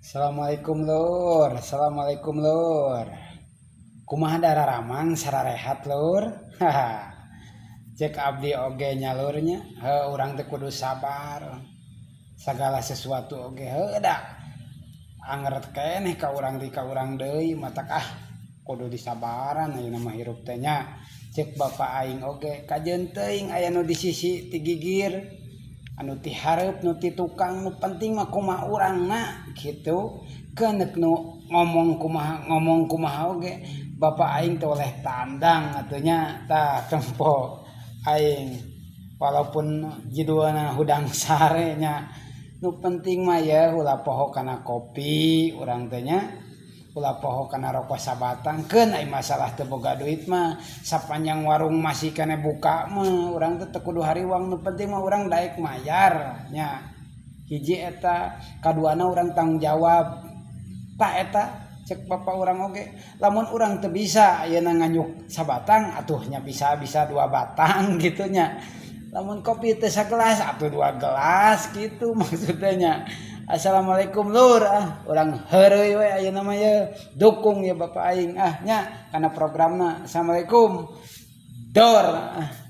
Assalamualaikum, Lur. Assalamualaikum, Lur. Kumaha dararamang, sararehat, Lur? Cek abdi oge nya, Lur, nya. Heuh, urang teh kudu sabar. Sagala sesuatu oge heuh da anger keneh ka urang di ka urang deui, matak ah kudu disabaran ayeuna mah hirup teh nya. Cek bapak aing oge, kajeun teuing aya nu di sisi ti gigir, anu ti hareup, nu ti tukang, nu penting mah kumaha urangna kitu. Keun nu ngomong kumaha, ngomong kumaha oge bapak aing teh oleh tandang atuh nya. Tah, tempo aing walaupun judulna hudang sare nya, nu penting mah ya ulah poho kana kopi urang teh nya, ulah poho kana rokok sabatang. Keun ai masalah teu boga duit mah, sapanjang warung masih keneh buka mah urang teh teu kudu hariwang. Nu penting mah urang daek mayar nya, hiji eta, kaduana urang tanggung jawab. Tah, eta cek bapak urang oge, lamun urang teu bisa ayeuna nganyuk sabatang, atuh nya bisa bisa dua batang gitu nya. Lamun kopi teh sagelas, atuh dua gelas gitu maksudnya nya. Assalamualaikum, Lur. Ah, urang heureuy we ayeuna mah ye, dukung ya bapak aing ah nya kana programna. Assalamualaikum, dor ah.